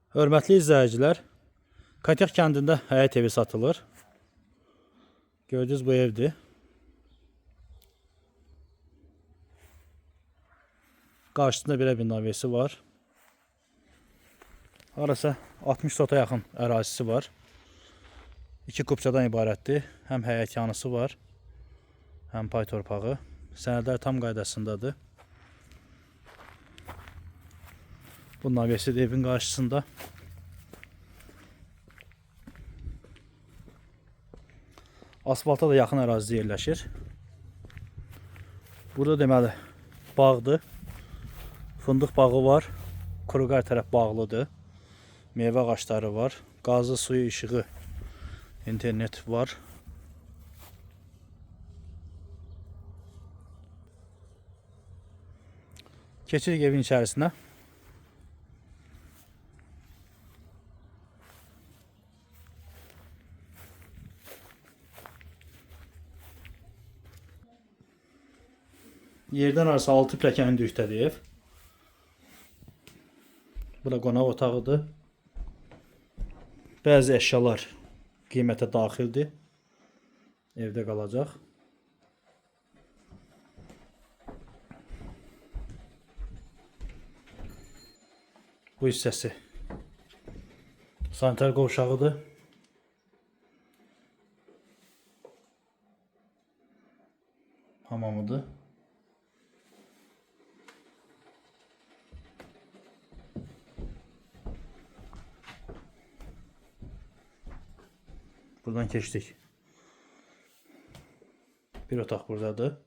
Hörmətli izləyicilər, Katyax kəndində həyət evi satılır. Gördüyünüz bu evdir. Qarşısında belə bir navesi var. Harasa 60 sota yaxın ərazisi var. İki kupçadan ibarətdir. Həm həyət yanısı var, həm pay torpağı. Sənədlər tam qaydasındadır. Bu navesi də evin qarşısında. Asfalta da yaxın ərazidə yerləşir. Burada deməli bağdır. Fındıq bağı var. Kuruqar tərəf bağlıdır. Meyvə ağacları var. Qazı, suyu, işığı, internet var. Keçirik evin içərisinə. Yerdən arası 6 pilləkən hündürlükdədir ev. Bura qonaq otağıdır. Bəzi əşyalar qiymətə daxildir. Evdə qalacaq. Bu hissəsi sanitar qovşağıdır. Hamamıdır. Buradan keçdik. Bir otaq buradadır.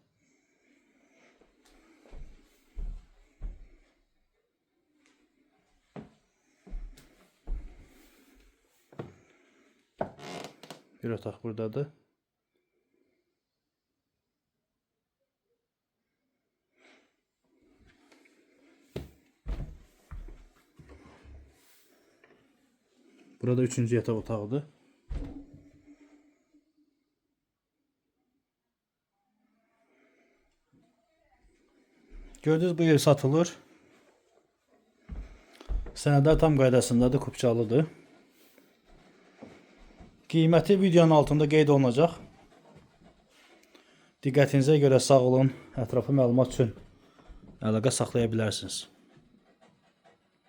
Bir otaq buradadır. Burada üçüncü yataq otağıdır. Gördüyünüz bu ev satılır. Sənədlər tam qaydasındadır, kupçalıdır. Qiyməti videonun altında qeyd olunacaq. Diqqətinizə görə sağ olun. Ətraflı məlumat üçün əlaqə saxlaya bilərsiniz.